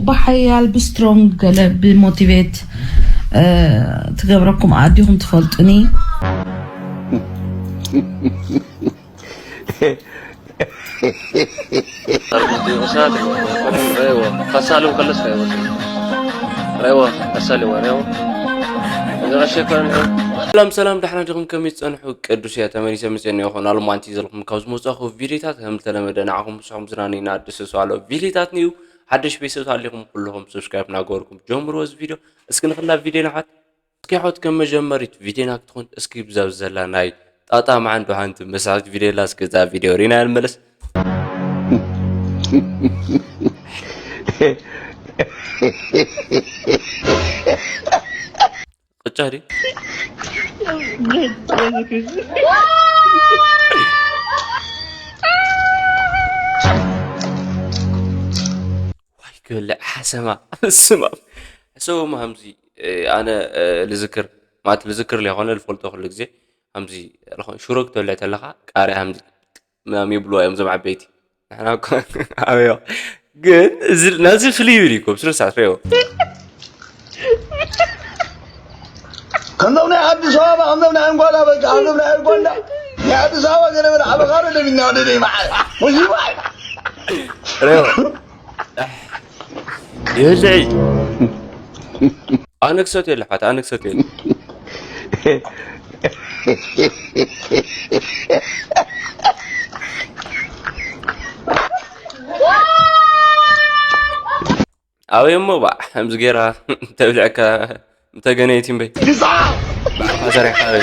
ብሓያል ብስትሮንግ ገለ ብሞቲቬት ትገብረኩም ኣዲኹም ትፈልጡኒ። ከሳልም ከለስ ረእዎ ረእዎ ከሳልዎ ረእዎ እዚ ቀሸ ኮነ ሰላም ሰላም፣ ዳሕና ዲኹም? ከመይ ትጸንሑ? ቅዱስ እየ ተመሊሰ መጽኤ እኒኦ። ኾና ሎማንቲ ዘልኩም ካብ ዝመጻኹ ቪዲዮታት ከም ዝተለመደ ንዓኹም ብስኹም ዝናነይና ደስ ዝባሎ ቪዲዮታት ንዩ። ሓደሽ ቤተሰብ ሃሊኹም ኩልኹም ሰብስክራይብ እናገበርኩም ጀምርዎ እዚ ቪዲዮ። እስኪ ንኽላ ቪዲዮ ንሓት እስኪ ሓወት ከም መጀመሪት ቪዲዮና ክትኾን እስኪ ብዛብ ዘላ ናይ ጣጣ መዓንዶ ሓንቲ መሳሕት ቪዲዮ ላ እስኪ እዛ ቪዲዮ ሪና ንመለስ። ቅጫ ድዩ? ዋይ ክብልዕ ሓሰማ ስማ ሰው ሃምዚ ኣነ ልዝክር ማለት ልዝክር ለይኮነ ልፈልጦ ኩሉ ግዜ ሃምዚ ሽሮ ክትበልዕ ተለካ ቃርያ ሃምዚ ምናምን ይብልዋ እዮም ዞም ዓበይቲ ንሕና እኮ ኣበዮ ግን እዚ ናዚ ፍልይ ይብል እዩ እኮ ብስነ ስርዓት ሪኦ ከምዞም ናይ ኣዲስ ኣበባ ከምዞም ናይ ኣንጎላ በቃ ከምዞም ናይ ኣንጎላ ናይ ኣዲስ ኣበባ ገለ በለ ዓበኻ ዶ ደሚና ወደ ደይ መዓል ሙዚባ ሪኦ ይብልዕ ኣነ ክሰትዮ ኣለሓት ኣነ ክሰትዮ ኣበይ እሞ ባዕ ከምዚ ገይራ ተብልዐካ ምተገነየት እምበይ ባዕልኻ ሰሪሕካ ኣበይ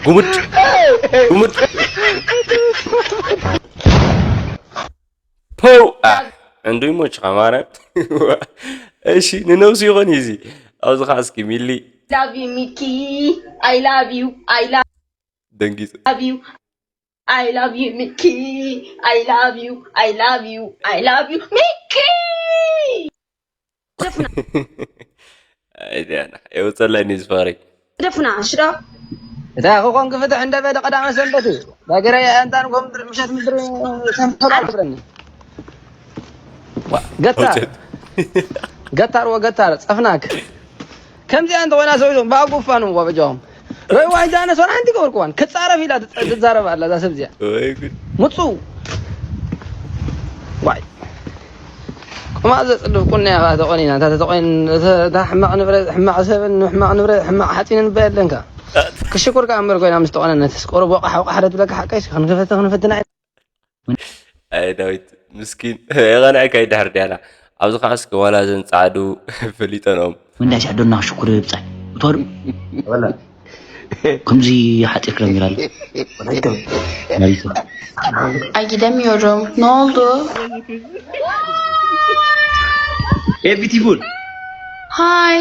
ጉምድ ጉምድ ፖው እንዱ ይሞችኻ ማርያም እሺ ንነብሱ ይኾን እዩ እዚ ኣብዚ ከዓ እስኪ ሚሊ love you Mickey. I love you. I love ደንጊፁ you. I love you Mickey. I love you. I love you. I love you Mickey. ኣይዲያና የውፀለኒ ዝፈሪ ደፍና ሽዶ እታ ክኾን ክፍትሕ እንደ በደ ቀዳመ ሰንበት እዩ። በገረ ኣንታን ኮም ምሸት ምድሪ ሰንፈል ኣይብረኒ። ገታር ገታር ወገታር ጸፍናክ ከምዚኣ እንተኾይና ሰው ይዞም ብኣጉፋ ነው ወበጃዎም ረዋ ዳነሶር ሓንቲ ገበርኩዋን ክጻረፍ ኢላ ትጻረፍ ኣላ እዛ ሰብ እዚኣ ወይ ጉድ ምጹ ዋይ ቁማ ዘጽድፍ ቁና ኢኻ ተቆኒና እታ ተቆኒን እታ ሕማቕ ንብረት ሕማቕ ሰብን ሕማቕ ንብረት ሕማቕ ሓጺንን እባ የለንካ ክሽኩር ከኣ እምበር ኮይና ምስ ተቆነነት ቆርቦ ቃሓው ቃሕረ ትብለካ ሓቀይ ክንክፈተ ክንፈትና ኣይ ዳዊት ምስኪን የቐንዐካ ይድሕር ድያና ኣብዚ ከዓ እስኪ ዋላ ዘን ፃዕዱ ፈሊጠንኦም ወንዳይ ሲዕዶና ሽኩር ብጻይ እትወዱ ከምዚ ሓፂር ክረሚር ኣሎ Ay gidemiyorum. Ne oldu? Hey, beautiful. Hi.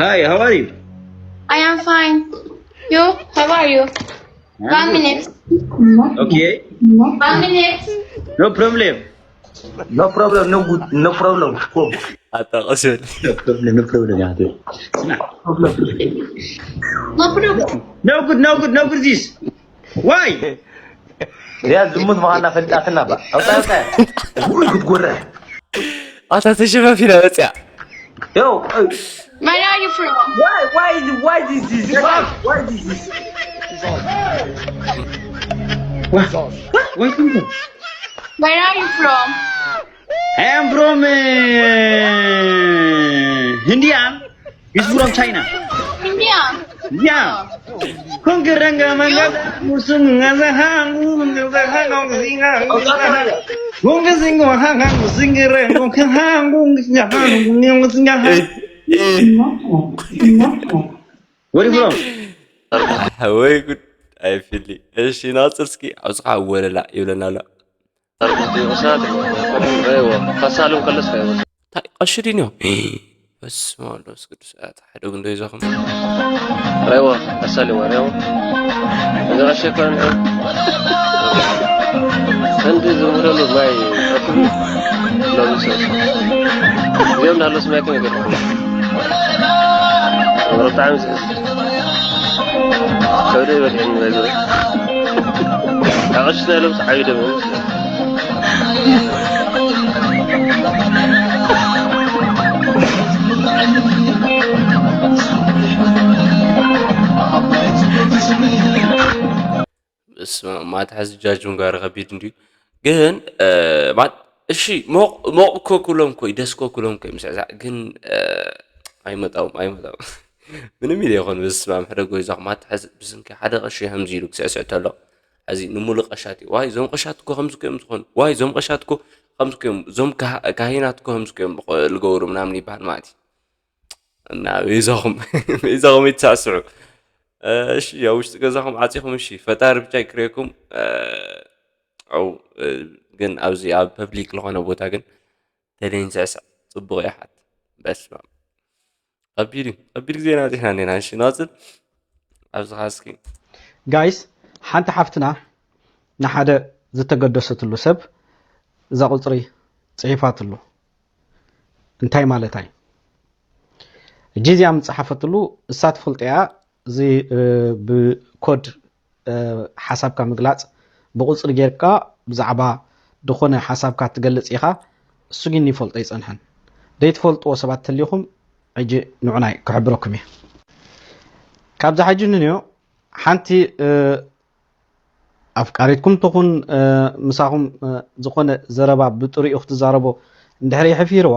Hi, how are you? I am fine. You? How are you? One minute. Okay. One minute. No problem. No problem, no good, no problem. Come. ኣጣቐስል No problem, no problem. Yeah, it's not problem. No problem. No good, no good, no good. This. Why? እዚኣ ዝሙት ምዃና ፈሊጣትና ባ ኣውፃ ኣውፃ ጉድ ክትጎረ ኣታ ተሸፋፊና መፅያ Yo, Where are you from? why, why, why this is why, why this is What? What? Where are you from? I am from uh, India. He's from China. India. Yeah. Kung kerang ka manga musung ngaza hang ngaza hang singa. Kung singa hang singa kung hang singa hang singa. Where you from? ወይ ጉድ ኣይፍሊ እሺ ናፅር እስኪ ኣብዚ ከዓ ወለላ ይብለና ኣሎ ርቡቲ ቅሳት ረእዎ ከሳልም ከለስ ረእዎ እንታይ ቀሺ ድንዮ በስመ ወመንፈስ ቅዱስ ኣያት ሓደ ጉንዶ ይዛኹም ረእዎ ከሳልዎ ረእዎ እዚ ቀሺ ኮን እንዲ ዝምረሉ ማይ እንዳሎ ስማይ ከመይ ገለ? ወረ ብጣዕሚ ስ-፣ ከብደ ይበልዕኒ ባይዘ። ኣቐሽሽ ናይ ለብስ ዓብዩ ደም። በስመ ኣብ፣ ማታ ሕዚ ጃጅ ምጋር ከቢድ እንድዩ። ግን፣ እ፣ ማት-፣ እሺ፣ ሞቕ፣ ሞቕ እኮ ክብሎም እኮ እዩ፣ ደስ እኮ ክብሎም እኮ እዩ ምስዕሳዕ። ግን፣ እ፣ ኣይመጣዎም፣ ኣይመጣዎም። ምንም ኢለ ይኾን፣ በስመ ኣብ፣ ሕደጎ ይዛኹም። ማታ ሕዚ ብስንኪ ሓደ ቀሺ ከምዚ ኢሉ ክስዕስዕ ተሎ፣ ሕዚ ንሙሉእ ቀሻት እዩ። ዋይ፣ እዞም ቀሻት እኮ ከምዚ እኮ እዮም ዝኾኑ። ዋይ፣ እዞም ቀሻት እኮ ከምዚ እኮ እዮም። እዞም ካህ-፣ ካሂናት እኮ ከምዚ እኮ እዮም ልገብሩ ምናምን ይበሃል ማለት እዩ። እና በይዛኹም፣ በይዛኹም ይተሳስዑ። እ፣ እሺ፣ ኣብ ውሽጢ ገዛኹም ዓጺኹም፣ እሺ፣ ፈጣሪ ብቻ ይክረየኩም። እ፣ ኣው፣ እ፣ ግን ኣብዚ ኣብ ፐብሊክ ዝኾነ ቦታ ግን ተለይን ስዕስዕ ጽቡቕ ይሓት። በስመ ኣብ። ከቢድ እዩ። ከቢድ ግዜ ኢና በጺሕና እኒና። እሺ፣ ንቐጽል። ኣብዚ ኸዓ እስኪ ጋይስ፣ ሓንቲ ሓፍትና ንሓደ ዝተገደሰትሉ ሰብ እዛ ቁጽሪ ጽሒፋትሉ። እንታይ ማለታ እዩ? ሕጂ እዚኣ ምጽሓፈትሉ እሳ ትፈልጦ እያ። እዚ፣ እ፣ ብኮድ፣ እ፣ ሓሳብካ ምግላጽ፣ ብቁጽሪ ጌርካ ብዛዕባ ዝኾነ ሓሳብካ ትገልጽ ኢኻ። እሱ ግን ይፈልጦ ኣይጸንሐን። ዘይትፈልጥዎ ሰባት ተልይኹም ሕጂ ንዑናይ ክሕብረኩም እየ። ካብዛ ሕጂ ንንዮ ሓንቲ፣ እ፣ ኣፍቃሪትኩም ትኹን፣ እ፣ ምሳኹም፣ እ፣ ዝኾነ ዘረባ ብጥሪኡ ክትዛረቦ እንድሕር የሕፊርዋ፣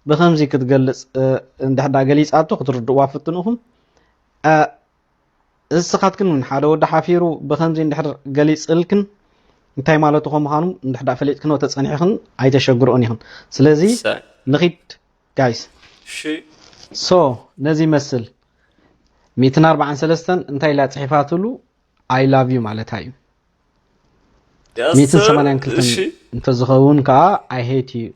ብኸምዚ ክትገልጽ፣ እ፣ እንድሕር ደኣ ገሊጻቶ ክትርድእዋ ፍትኑ ኢኹም። እ፣ እስኻትክን እውን ሓደ ወዲ ሓፊሩ ብኸምዚ እንድሕር ገሊጽልክን እንታይ ማለቱ ከም ምዃኑ እንድሕር ደኣ ፈሊጥክንዎ ተጸኒሕኽን ኣይተሸግርኦን ኢኽን። ስለዚ እሰይ። ንኺድ ጋይስ። እሺ። ሶ ነዚ ይመስል። ሚእትን ኣርባዓን ሰለስተን እንታይ ኢላ ጽሒፋትሉ? I love you ማለታ እዩ። ሚእትን ሰማንያን ክልተን እሺ። እንተዝኸውን ከዓ I hate you።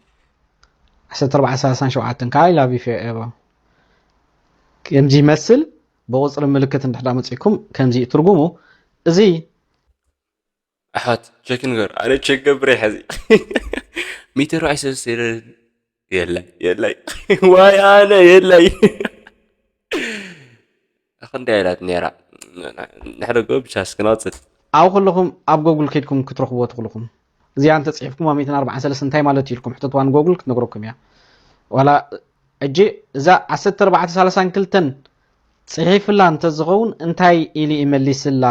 ዓሰርተ ኣርባዕተ ሰላሳን ሸውዓተን ከዓ I love you forever። ከምዚ ይመስል ብቁፅሪ ምልክት እንድሕዳ መፂእኩም ከምዚ እዩ ትርጉሙ። እዚ ኣሕዋት ቸክ ንገር፣ ኣነ ቸክ ገብረ ይሐዚ። ሚእቲ ኣርባዕተ ሰለስተ የለ፣ የለ፣ የለ። ዋይ ኣነ የለ። ክንደይ ኢላት ነይራ። ንሕደጎ ብቻ እስኪ ንቐፅል። ኣብ ኩልኹም ኣብ ጎጉል ከይድኩም ክትረኽብዎ ትኽእልኹም። እዚኣ እንተፅሒፍኩም ኣብ ሚእትን ኣርባዓን ሰለስተ እንታይ ማለት እዩ ኢልኩም ሕተትዋ ንጎጉል ክትነግረኩም እያ። ዋላ ሕጂ እዛ ዓሰርተ ኣርባዕተ ሰላሳን ክልተን ፅሒፍላ እንተዝኸውን እንታይ ኢሉ ይመሊስላ?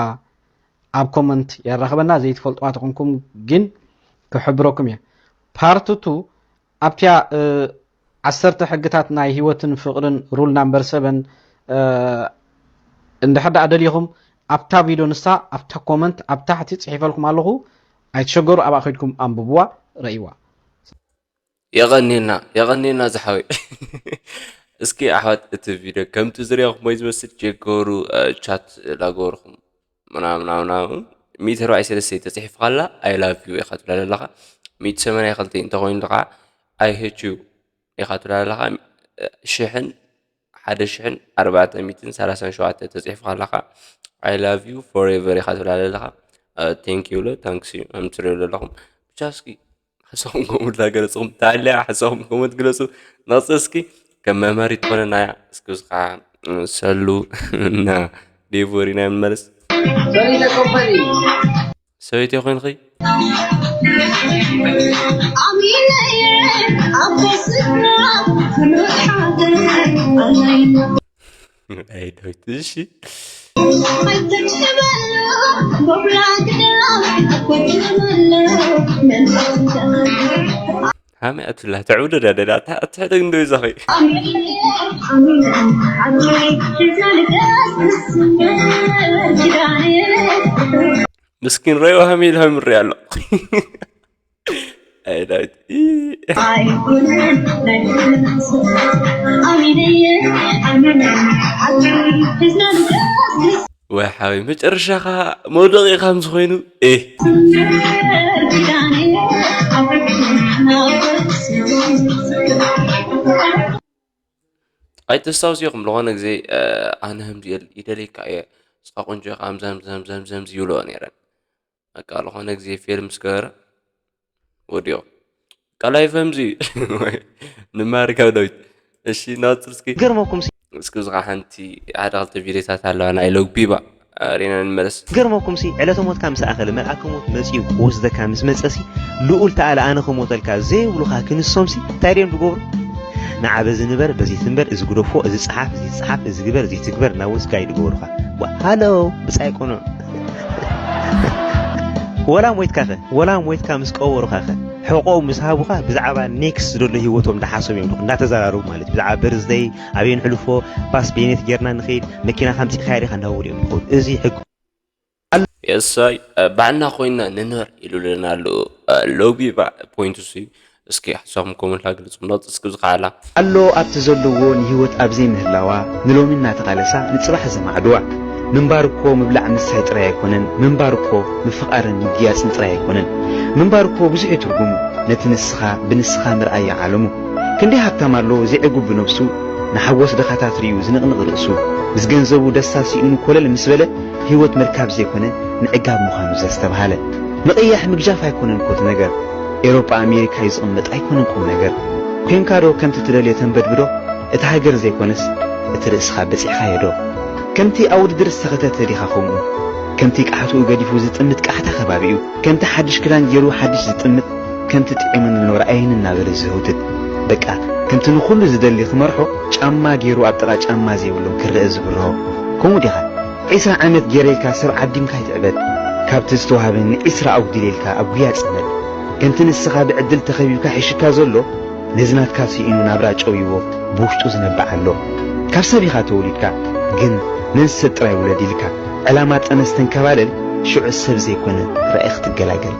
ኣብ ኮመንት የራኽበና። ዘይትፈልጥዋ ተኾንኩም ግን ክሕብረኩም እየ። ፓርት ቱ ኣብቲያ፣ እ፣ ዓሰርተ ሕግታት ናይ ህይወትን ፍቕርን ሩል ናምበር ሰቨን፣ እ፣ እንድሕር ደኣ ደሊኹም ኣብታ ቪድዮ ንሳ ኣብታ ኮመንት ኣብ ታሕቲ ጽሒፈልኩም ኣለኹ። ኣይትሸገሩ፣ ኣብኣ ከይድኩም ኣንብብዋ፣ ረእይዋ። የቐንየልና፣ የቐንየልና ዝሓወይ። እስኪ ኣሕዋት እቲ ቪድዮ ከምቲ ዝሪኦ ወይ ዝመስል ቸክ ገበሩ፣ እ፣ ቻት ላገበርኩም ምናምን ምናምን ምናምን። ሚእቲ ኣርባዕተ ሰለስተ ተጽሒፍካላ I love you ኢኻ ትብላ ዘለኻ። ሚእቲ ሰማንያ ክልተ እንተኾይኑ ከዓ I hate you ኢኻ ትብላ ዘለኻ። ሽሕን ሓደ ሽሕን ኣርባዕተ ሚእትን ሰላሳን ሸውዓተ ተጽሒፍካላ ከዓ I love you forever ኢኻ ትብላ ዘለኻ። እ፣ thank you ሎ፣ ታንክስ እዩ፣ ከም ትሪኦ ዘለኹም። ብቻ እስኪ ሓሳብኩም ኮመንት ላገለጽኹም፣ ታሊያ ሓሳብኩም ኮመንት ግለጹ። ንቕጽል እስኪ ከም መምሃሪ ትኾነና እያ። እስኪ እዚ ከዓ ሰሉ እና ዴቮሪና የምንመልስ። ሰበይቲ ኮይንኺ? ኣይ ዳዊት፣ እሺ። ሃመይ ኣቱላ ተዕውደዳ ደዳ፣ ኣታ-፣ ኣትሕደግ እንዶ ይዛኸይ። ምስኪን ረይ ሃመይ ኢልሃ ምሪ ኣሎ። ኣይ ዳዊት። ወይ ሓወይ፣ መጨረሻኻ መውደቒ ከም ዝኾይኑ፣ ኤህ። ኣይተስታውስኹም፣ ዝኾነ ግዜ፣ እ፣ ኣነ ከምዚ ይደል-፣ ይደልየካ እየ፣ ንስኻ ቆንጆ ኢኻ፣ ከምዚ፣ ከምዚ፣ ከምዚ፣ ከምዚ ይብልኦ ነይረን። በቃ፣ ዝኾነ ግዜ ፌል ምስ ገበረ ወዲቑ። ቃላይ ፈምዚ ንማር ካብ ዳዊት። እሺ፣ ናጽር እስኪ። ገርመኩም ሲ እስኪ፣ እዚ ኸዓ ሓንቲ ሓደ ክልተ ቪድዮታት ኣለዋ ናይ ሎግ ቢባ፣ እ፣ ሪና ንመለስ። ገርመኩም ሲ ዕለተ ሞትካ ምስ ኣኸለ፣ መልኣከ ሞት መጺኡ ክወስደካ ምስ መጸ ሲ፣ ልኡል ተኣለ ኣነ ክሞተልካ ዘይብሉኻ ክንሶም ሲ እንታይ ድዮም ዝገብሩ? ንዓ በዚ ንበር፣ በዚ ትንበር፣ እዚ ግደፎ፣ እዚ ጸሓፍ፣ እዚ ጸሓፍ፣ እዚ ግበር፣ እዚ ትግበር እናበሉ ጋይድ ይገብሩኻ። ዋ፣ ሃሎ፣ ብጻይ ቆኖ። ወላ ሞይትካ ኸ? ወላ ሞይትካ ምስ ቀበሩኻ ኸ? ሕቆ ምስ ሃቡኻ ብዛዕባ ኔክስት ዘሎ ህይወቶም እንዳሓሰቡ እዮም፣ እንዳተዘራረቡ ማለት እዩ። ብዛዕባ በርዝደይ ኣበይ ንሕልፎ፣ ባስ ቤኔት ጌርና ንኸይድ፣ መኪና ከምፂእካ ዲኻ እንዳበሉ እዮም ዝኸዱ። እዚ ሕጊ የሳይ፣ እ፣ ባዕልና ኮይንና ንንበር ኢሉልና ኣሎ፣ እ፣ ሎቢ ባ-፣ ፖይንቱ ሲ። እስኪ ሓሳብኩም ኮመንት ላግለጹ፣ ምናልባት እስኪ ዝኸኣላ። ኣሎ ኣብቲ ዘለዎ ንህይወት ኣብ ዘይምህላዋ ንሎሚ እናተቓለሳ ንጽባሕ ዘማዕድዋ። ምንባር እኮ ምብላዕ ምስታይ ጥራይ ኣይኮነን። ምንባር እኮ ምፍቓርን ምግያጽን ጥራይ ኣይኮነን። ምንባር እኮ ብዙሕ እዩ ትርጉሙ። ነቲ ንስኻ ብንስኻ ምርኣይ ዓለሙ። ክንደይ ሃብታም ኣሎ ዘይዕጉብ ብነብሱ፣ ንሓጎስ ድኻታት ርእዩ ዝንቕንቕ ርእሱ። ምስ ገንዘቡ ደስታ ስኢኑ ኮለል ምስ በለ፣ ህይወት ምርካብ ዘይኮነ ምዕጋብ ምዃኑ ዘስተብሃለ። ምቕያሕ ምግጃፍ ኣይኮነን ኮቲ ነገር። ኤሮጳ ኣሜሪካ እዩ ዝቕመጥ ኣይኮነን ቁም ነገር። ኮንካ ዶ ከምቲ ትደልዮ ተንበድብዶ? እቲ ሃገር ዘይኮነስ እቲ ርእስኻ በጺሕኻዮ ዶ? ከምቲ ኣብ ውድድር ዝተኸተተ ዲኻ ከምኡ? ከምቲ ቃሕትኡ ገዲፉ ዝጥምት ቃሕታ ከባቢኡ፣ ከምቲ ሓድሽ ክዳን ገይሩ ሓድሽ ዝጥምት፣ ከምቲ ጥዒሙ ንነብሮ ኣየን እናበለ ዝህውትት። በቃ ከምቲ ንኹሉ ዝደሊ ክመርሖ ጫማ ገይሩ ኣብ ጥቓ ጫማ ዘይብሎም ክረአ ዝብርሆ። ከምኡ ዲኻ? ዒስራ ዓመት ገይረ ኢልካ ሰብ ዓዲምካ ኣይትዕበድ። ካብቲ ዝተዋህበኒ ዒስራ ኣጉዲለ ኢልካ ኣብ ጉያ ጽመድ። ከምቲ ንስኻ ብዕድል ተኸቢብካ ሒሽካ ዘሎ፣ ነዚ ናትካ ስኢኑ ናብራ ጨውይዎ ብውሽጡ ዝነብዕ ኣሎ። ካብ ሰብ ኢኻ ተወሊድካ፣ ግን ነንሰብ ጥራይ ውለድ ኢልካ ዕላማ ጠነስ ተንከባለል፣ ሽዑ ሰብ ዘይኮነ ራኢ ክትገላገል።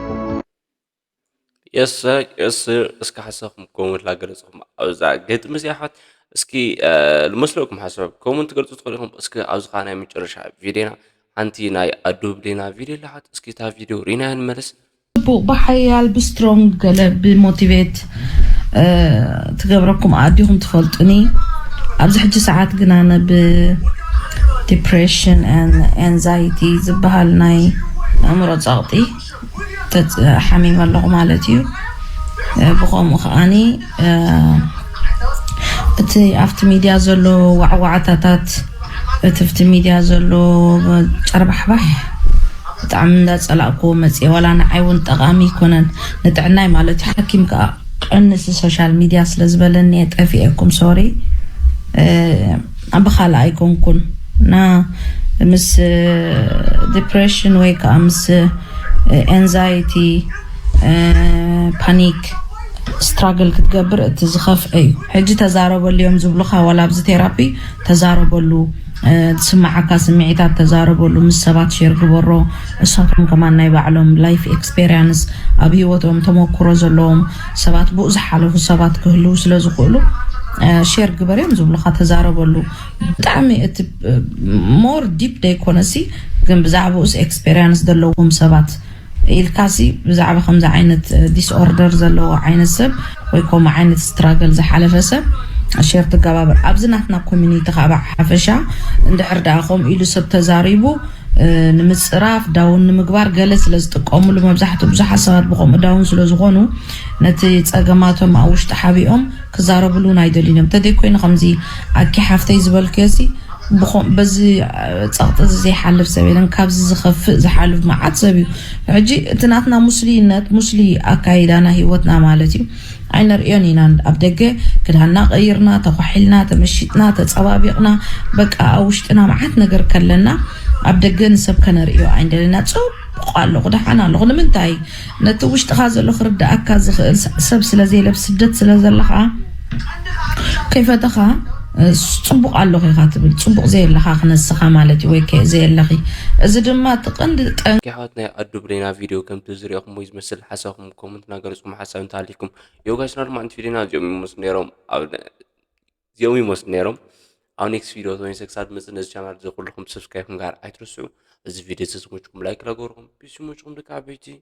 የሰ የስ እስኪ ሓሳብኩም ኮመንት ላገለጽኩም ኣብዛ ግጥሚ እዚኣ ኣሕዋት። እስኪ፣ እ፣ ልመስለኩም ሓሳብ ኮመንት ትገልጹ ትኽእሉ ኢኹም። እስኪ ኣብዚ ኸዓ ናይ መጨረሻ ቪድዮና ሓንቲ ናይ ኣዱ ብሌና ቪድዮ ኣላ ኣሕዋት። እስኪ እታ ቪድዮ ሪናያ ንመለስ። ጽቡቕ ብሓያል ብስትሮንግ ገለ ብሞቲቬት፣ እ፣ ትገብረኩም ኣዲኹም ትፈልጡኒ። ኣብዚ ሕጂ ሰዓት ግን ኣነ ብዲፕሬሽን ኤን-፣ ኤንዛይቲ ዝበሃል ናይ ኣእምሮ ጸቕጢ ተጽ-፣ ሓሚመ ኣለኹ ማለት እዩ። እ፣ ብኸምኡ ከኣኒ፣ እ፣ እቲ ኣብቲ ሚድያ ዘሎ ዋዕዋዕታታት፣ እቲ ኣብቲ ሚድያ ዘሎ ጨርባሕባሕ ብጣዕሚ እንዳጸላእክዎ መጽየ። ዋላ ንዓይ እውን ጠቓሚ ኣይኮነን ንጥዕናይ ማለት እዩ። ሓኪም ከኣ ቀንሲ ሶሻል ሚድያ ስለ ዝበለኒ እየ ጠፊኤኩም፣ ሶሪ። እ፣ ብኻልእ ኣይኮንኩን። እና ምስ፣ እ፣ ዲፕሬሽን ወይ ከዓ ምስ፣ እ፣ ኤንዛይቲ፣ እ፣ ፓኒክ ስትራግል ክትገብር እቲ ዝኸፍአ እዩ። ሕጂ ተዛረበሉ እዮም ዝብሉኻ፣ ዋላ ኣብዚ ቴራፒ ተዛረበሉ፣ እ፣ ዝስምዓካ ስምዒታት ተዛረበሉ፣ ምስ ሰባት ሼር ግበሮ። እሳቶም ከማን ናይ ባዕሎም ላይፍ ኤክስፔሪንስ፣ ኣብ ህይወቶም ተመኩሮ ዘለዎም ሰባት፣ ብኡ ዝሓለፉ ሰባት ክህልዉ ስለ ዝኽእሉ፣ እ፣ ሼር ግበር እዮም ዝብሉኻ፣ ተዛረበሉ። ብጣዕሚ እቲ፣ እ፣ ሞር ዲፕ ደይኮነሲ፣ ግን ብዛዕባኡስ ኤክስፔሪንስ ዘለዎም ሰባት ኢልካሲ ብዛዕባ ከምዚ ዓይነት፣ እ፣ ዲስኦርደር ዘለዎ ዓይነት ሰብ ወይ ከምኡ ዓይነት ስትራግል ዝሓለፈ ሰብ ሼር ትገባበር። ኣብዚ ናትና ኮሚኒቲ ከዓ ብሓፈሻ እንድሕር ደኣ ከምኡ ኢሉ ሰብ ተዛሪቡ፣ እ፣ ንምጽራፍ፣ ዳውን ንምግባር ገለ ስለ ዝጥቀሙሉ፣ መብዛሕትኡ ብዙሓት ሰባት ብኸምኡ ዳውን ስለ ዝኾኑ፣ ነቲ ጸገማቶም ኣብ ውሽጢ ሓቢኦም ክዛረብሉ እውን ኣይደልዩን እዮም። እንተደይኮይኑ ከምዚ ኣኪ ሓፍተይ ዝበልክዮሲ፣ ብኸም-፣ በዚ፣ እ፣ ጸቕጢ እዚ ዘይሓልፍ ሰብ የለን። ካብዚ ዝኸፍእ ዝሓልፍ መዓት ሰብ እዩ። ሕጂ እቲ ናትና ሙስሊነት፣ ሙስሊ ኣካይዳና ህይወትና ማለት እዩ። ኣይነርእዮን ኢና። ኣብ ደገ ክዳንና ቀይርና፣ ተኳሒልና፣ ተመሺጥና፣ ተጸባቢቕና፣ በቃ ኣብ ውሽጥና መዓት ነገር ከለና ኣብ ደገ ንሰብ ከነርእዮ ኣይንደልና። ጽቡቕ ኣለኹ፣ ደሓን ኣለኹ። ንምንታይ? ነቲ ውሽጥኻ ዘሎ ክርድኣካ ዝኽእል ስ-፣ ሰብ ስለ ዘየለ፣ ኣብ ስደት ስለ ዘለኻ፣ ከይፈተኻ፣ እ፣ ጽቡቕ ኣለኹ ኢኻ ትብል። ጽቡቕ ዘየለኻ ክነስኻ ማለት እዩ፣ ወይ ከ-፣ ዘየለኺ። እዚ ድማ እቲ ቀንዲ ጠንቂ። ኣሕዋት፣ ናይ ኣዱ ብሌና ቪድዮ ከምቲ ዝሪኦኹም ወይ ዝመስል ሓሳብኩም ኮመንት እናገለጽኩም ሓሳብ እንተሃልይኩም። ዮ ጋይስ፣ ና ድማ ኣንቲ ቪድዮና እዚኦም ይመስሉ ነይሮም። ኣብ፣ እዚኦም ይመስሉ ነይሮም። ኣብ ኔክስት ቪድዮ ተመልሰ ክሳብ መጽእ ነዚ ቻናል እዚ ኩልኹም ሰብስክራይብ ምግባር ኣይትረስዑ። እዚ ቪድዮ እዚ ዝመችኩም ላይክ ላገርኩም። ፒስ ይመችኩም ደቂ ዓበይቲ።